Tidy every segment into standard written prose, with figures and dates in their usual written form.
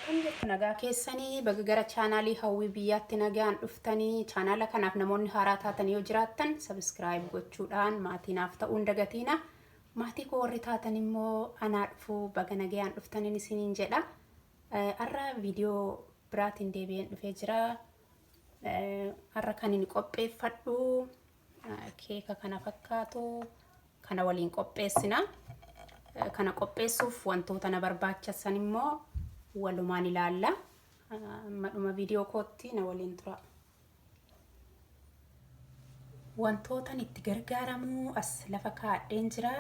Akkam jirtu nagaa keessanii baga gara chaanaalii Hawwii Biyyaatti nagaan dhuftanii chaanaala kanaaf namoonni haaraa taatan yoo jiraattan sabiskiraayib gochuudhaan maatii naaf ta'uun dagatiina. Maatii koo warri taatan immoo anaa dhufuu baga nagayaan dhuftaniin isiniin jedha. Har'a viidiyoo biraatiin deebi'een dhufee jira. Har'a kan inni qopheeffadhu keeka kana fakkaatu kana waliin qopheessina. Kana qopheessuuf wantoota na barbaachisan immoo walumaan ilaalla. Amma dhuma viidiyoo kootti na waliin tura. Wantootan itti gargaaramu as lafa kaa'adheen jira.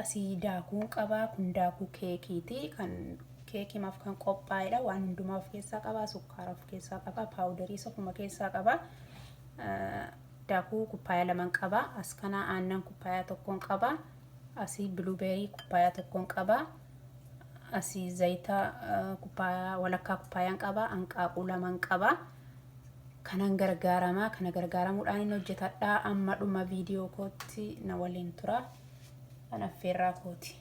Asii daakuun qaba. Kun daakuu keekiiti. Kan keekimaaf kan qophaa'edha. Waan hundumaa of keessaa qaba. Sukkaara of keessaa qaba. Paawudariis ofuma keessaa qaba. Daakuu kubbaayaa laman qaba. As kana aannan kubbaayaa tokkoon qaba. Asii biluubeerii kubbaayaa tokkoon qaba. Asii zayita kubbaayaa walakkaa kubbaayaan qaba. Hanqaaquu laman qaba. Kanan gargaarama. Kana gargaaramuudhaan hin hojjetadha. Amma dhuma viidiyoo kootti na waliin tura. Kan affeerraa kooti.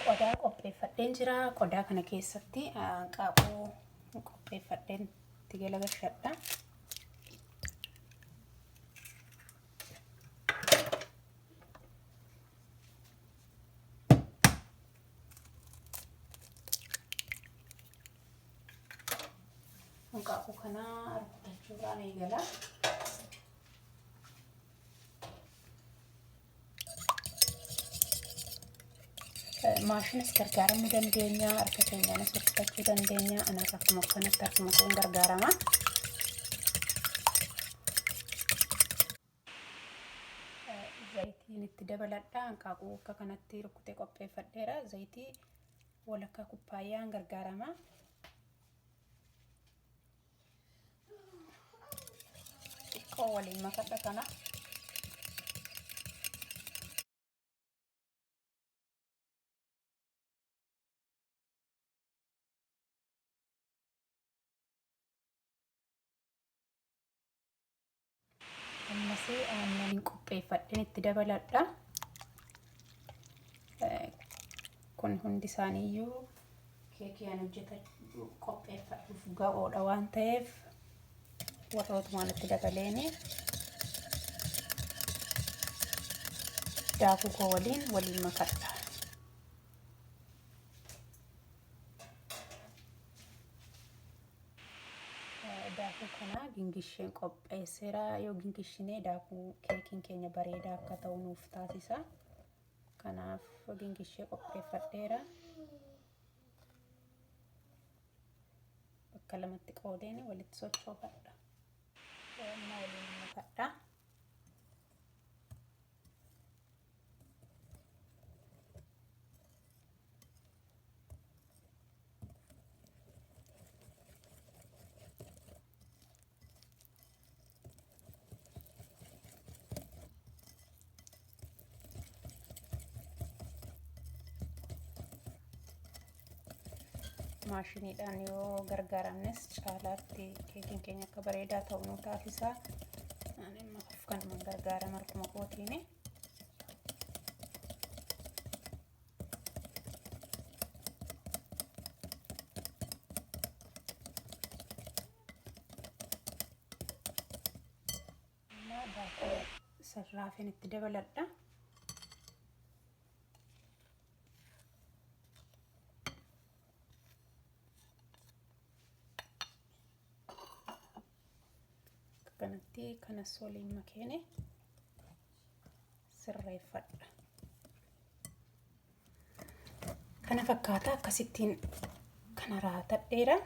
Qodaa qopheeffadheen jira. Qodaa kana keessatti hanqaaquu qopheeffadheen itti galagalchadha. Hanqaaquu kana rukutachuudhaan eegala. Maashinas gargaaramuu dandeenya, harka keenyaanis rukutachuu dandeenya. Anas akkuma kanatti harkuma koon gargaarama. Zayitiin itti dabaladha. Hanqaaquu akka kanatti rukutee qopheeffadheera. Zayitii walakkaa kubbaayyaan gargaarama. Xiqqoo waliin makadha kana. Ammas aannan qopheeffadheen itti dabaladha. Kun hundi isaaniiyyuu keekii an hojjetadhu qopheeffadhuuf ga'oodha waan ta'eef warrootumaan itti dabaleeni daakuu koo waliin waliin makadha. Daakuu kana gingisheen qopheesseera. Yoo gingishinee daakuu keekiin keenya bareedaa akka ta'u nuuf taasisa. Kanaaf gingishee qopheeffadheera. Bakka lamatti qoodeen walitti sochoofadha. Amma waliin makadha. Maashiniidhaan yoo gargaaramnes caalaatti keekiin keenya akka bareedaa ta'u nu taasisa. Ani amma kanumaan gargaarama harkuma kootiini. Amma daakuu sarraafeen itti dabaladha. Kanatti kanas waliin makeene sirreeffadha. Kana fakkaata akkasittiin kana raatadheera.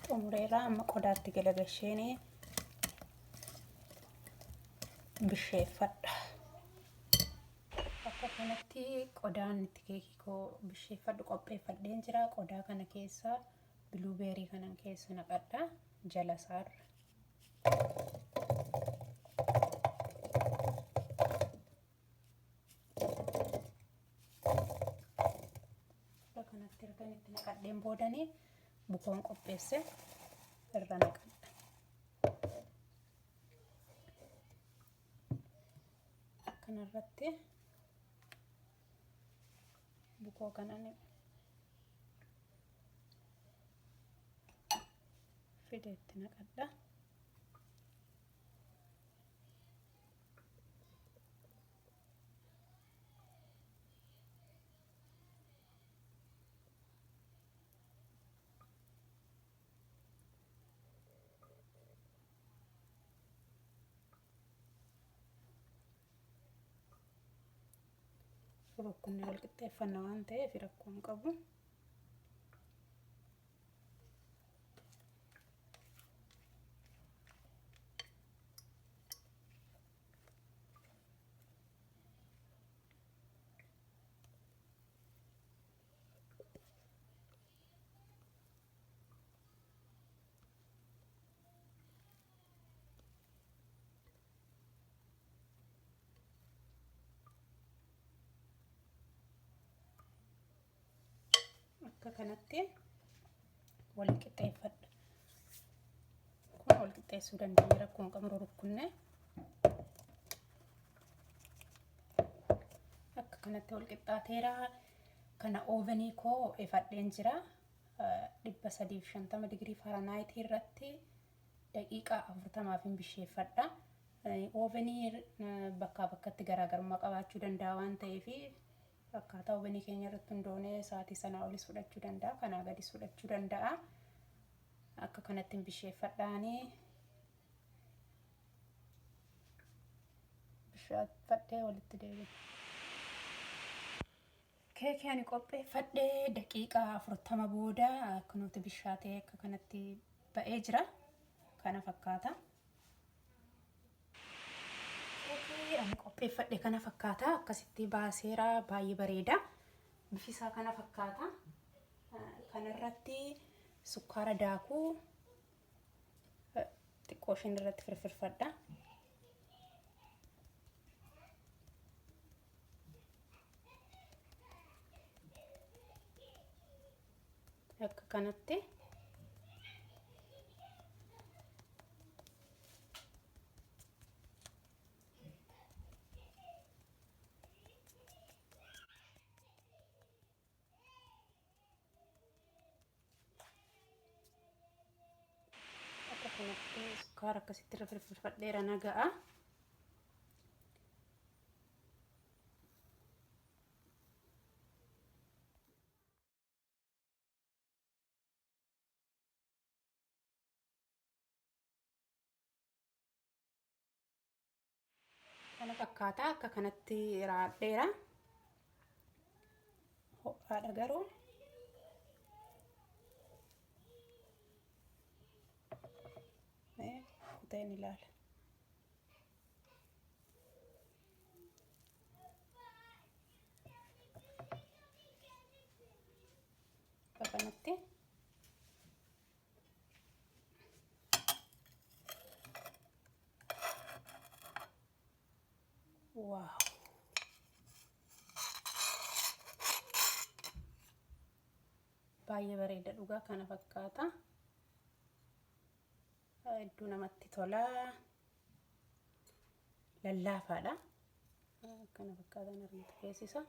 Xumureera amma qodaatti galagalcheen bisheeffadha. Akka kanatti qodaan itti keekii koo bisheeffadhu qopheeffadheen jira. Qodaa kana keessa biluubeerii kanan keessa naqadha jala isaarra. Akka kanatti ergan itti naqadheen boodanii bukoon qopheesse irra naqadha. Kanarratti Bukoo kanan fideetti naqadha. Rukkunnee wal qixxeeffanna waan ta'eef rakkoo hin qabu. Akka kanatti wal qixxeeffadha. Kun wal qixxeessuu dandeenya, rakkoo hin qabnu rukkunne. Akka kanatti wal qixxaateera. Kana ovenii koo ifadheen jira. 350 digirii Fahrenheit irratti daqiiqaa 40f hin bisheeffadha. Ovenii bakkaa bakkatti garaagarummaa qabaachuu danda'a waan ta'eef, akkaataa ovenii keenya irratti hundoonee sa'aatii sanaa olis fudhachuu danda'a, kanaa gadis fudhachuu danda'a. Akka kanatti hin bisheeffadhaanii bishaanfadhee walitti deebi'a. Keekii ani qopheeffadhee daqiiqaa 40 booda akka nuti bishaatee akka kanatti ba'ee jira. Kana fakkaata. Keekii ani qopheeffadhe kana fakkaata. Akkasitti baaseera, baay'ee bareeda. Bifi isaa kana fakkaata. Kanarratti sukkaara daakuu xiqqoo isheen irratti firfirfadha. Akka kanatti akka kanatti sukkaara akkasitti irra firfirfadheera, naga'a. Kana fakkaata, akka kanatti raadheera. Ho'aadha garuu. Kuteen ilaala. Akka kanatti. Wow! Baay'ee bareeda dhugaa, kana fakkaata. Hedduu namatti tola. Lallaafaadha. Kana fakkaatan argatu keessisa.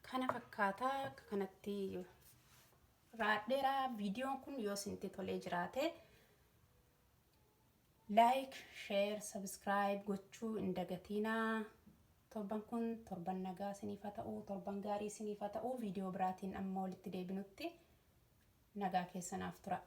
Kana fakkaata, akka kanatti raadheera. Viidiyoon kun yoo isinitti tolee jiraate like, share, subscribe gochuu hin dagatinaa. Torban kun torban nagaa isiniif haa ta'u, torban gaarii isiniif haa ta'u. Viidiyoo biraatiin amma walitti deebinutti nagaa keessanaaf tura.